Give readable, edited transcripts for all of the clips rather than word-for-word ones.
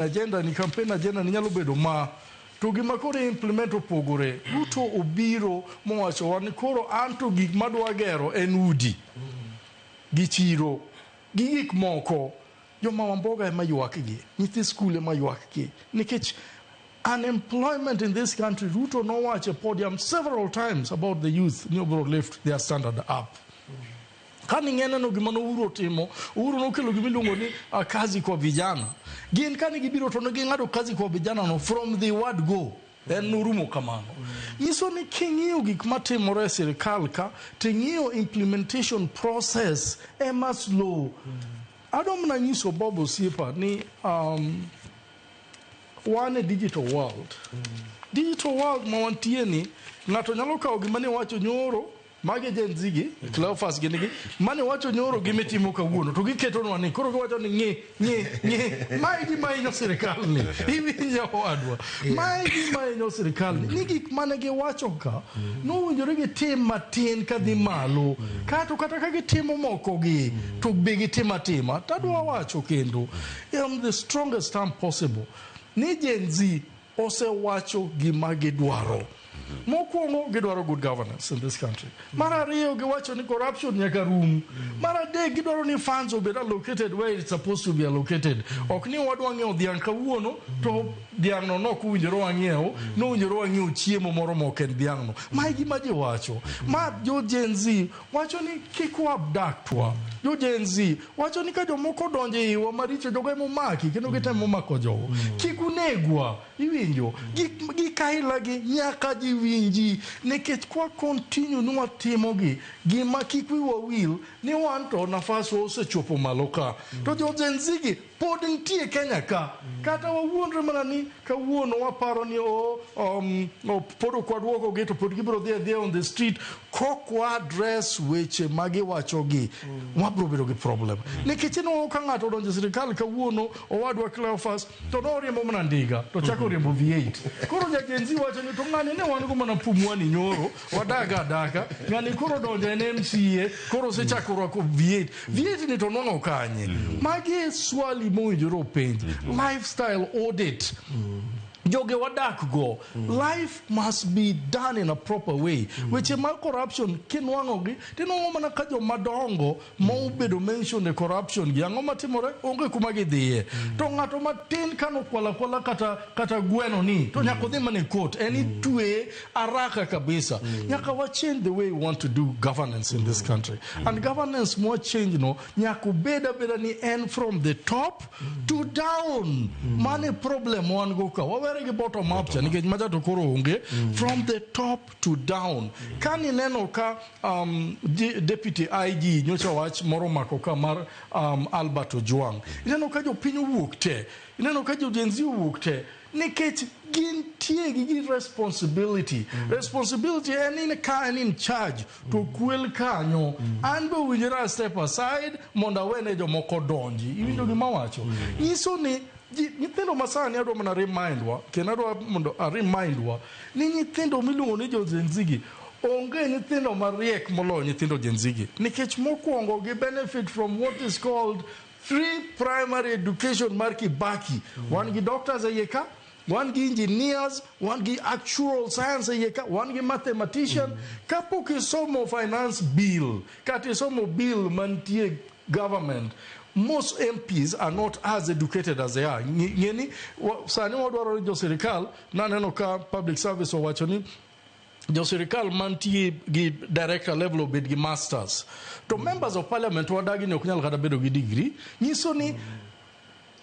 Agenda ni, campaign agenda ni nyalo bedo ma to gima koro implement opogore. Ruto obiro mowacho ni koro an to gik madwa gero en udi gi chiro gi gik moko. Joma mboga ema ywak gi, nyithi skul ema ywak gi, nikech unemployment in this country. Ruto nowacho e podium several times about the youth ni obiro lift their standard up. Kani ng'eneno gima no Uhuru otimo, Uhuru nokelo gima iluongo ni kazi kwa vijana. Gin kane gibiro to ne ging'ado kazi kwa vijana no from the word go. En norumo kamano. Nyiso ni king'iyo gik matimore e sirikal ka, ting'iyo implementation process ema slow. Adwa mana nyiso Bob osiepa ni wan e digital world. Digital world ma wantie ni, ng'ato nyalo kawo gima ne wacho nyoro. Magi Gen Z gi, Cleophas gin gi mane wacho nyoro gi mitimo kawuono to giketonwa ni koro giwacho ni ng'i, ng'i, ng'i. Mae gima hinyo sirikal ni. Iwinjo, owadwa? Mae gima hinyo sirikal ni gik mane giwacho ka nowinjore gitim matin kadhi malo kato kata ka gitimo moko gi to be gitim atima. Tadwa wacho kendo in the strongest term possible ni Gen Z osewacho gima gidwaro. Mokwongo, gidwaro good governance in this country. Mar ariyo, giwacho ni corruption nyaka rum. Mar adek, gidwaro ni funds obed allocated where it's supposed to be allocated. Ok ni wadwa ng'iewo dhiang' kawuono to dhiang' no nok owinjore wang'iew, nowinjore wang'iew chiemo moro mok en dhiang' no. Ma e gima ji wacho. Ma jo Gen Z wacho ni kik wabdaktwa. Jo Gen Z wacho ni ka jomoko odonjo e iwa maricho, jogo emomaki kendo gitemo mako jogo. Kik unegwa. Iwinjo? Gik aila gi nyaka ji winji, nikech kwa continue ni watimo gi gima kik wiwa wil ni wan to nafas wa osechopo malo ka to jo Gen Z gi pod nitie Kenya ka. Kata wawuondre mana ni kawuono waparo ni oh, pod ok waduoko gi to pod gibiro dhi adhiya on the street. Kok wa address weche ma giwacho gi, wabiro bedo gi problem, nikech inwang'o ka ng'ato odonjo e sirikal kawuono, owadwa Cleophas, to noriembo mana ndiga to chako riembo V8. Koro ja Gen Z wacho ni to ng'ani ne wan go mana pumwani nyoro wadaga adaka, ng'ani koro donjo en MCA, koro osechako rwako V8. V8 ni to nwang'o kanye? Magi e swali mowinjore openj. Lifestyle audit joge wadak go. Life must be done in a proper way. Weche mag corruption kinwang'o gi, tinwang'o mana ka jomadongo ma obedo mention e corruption gi, ang'o matimore? Onge kuma gidhiye. To ng'ato matin kanokwalo akwala kata gweno ni to nyaka odhi mana e court, en itweye araka kabisa. Nyaka wa change the way we want to do governance in this country, and governance mwa change no nyaka obed abeda ni en from the top to down. Mane problem wan go ka wawere gi bottom up cha, nikech macha to koro onge. From the top to down. Ka nineno ka deputy IG nyocha wach moro mako ka mar Albert Ojwang, ineno ka jopiny owuok te, ineno ka jo Gen Z owuok te, nikech gintie gi responsibility. Responsibility en in ka en in charge to kwel kanyo, an be owinjore a step aside mondo awene jomoko donji. Iwinjo gima wacho? Nyiso ni nyithindo masani, adwa mana remind wa kendo adwa mondo a remind wa ni nyithindo miluongo ni jo Gen Z gi, onge nyithindo mariek moloyo nyithindo Gen Z gi, nikech mokwongo gi benefit from what is called free primary education mar Kibaki. Wan gi doctors e iye ka, wan gi engineers, wan gi actual science e iye ka, wan gi mathematician. Kapok isomo finance bill kata isomo bill mantie government, most MPs are not as educated as they are. Ng'eni sani wadwaro ni jo sirikal, naneno ka public service owacho ni jo sirikal mantie gi director level obed gi masters, to members of parliament wadagi ni ok nyal kata bedo gi degree. Nyiso ni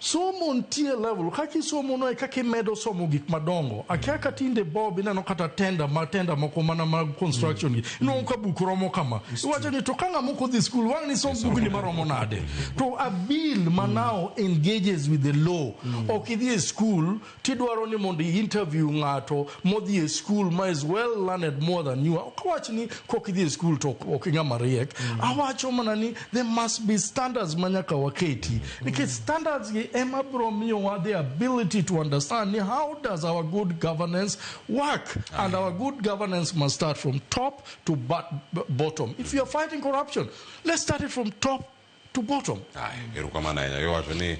somo nitie level. Kaka isomo no e kaka imedo somo gik madongo. Akia ka tinde, Bob, ineno kata tender ma tender moko mana mag construction gi, inwang'o ka buk romo kama. Iwacho ni to ka ng'ama ok odhi school wang' ni som bugni maromo nade? To a bill ma now engages with the law, ok idhi e school tidwaro ni mondo i interview ng'ato modhi e school ma is well learned more than you. Ok awach ni kok idhi e school to ok ing'ama riek. Awacho mana ni there must be standards ma nyaka waketi, nikech standards gi ema biro miyowa the ability to understand ni how does our good governance work, and our good governance must start from top to bottom. If you are fighting corruption, let's start it from top to bottom. Ai, erokamano ahinya. Iwacho ni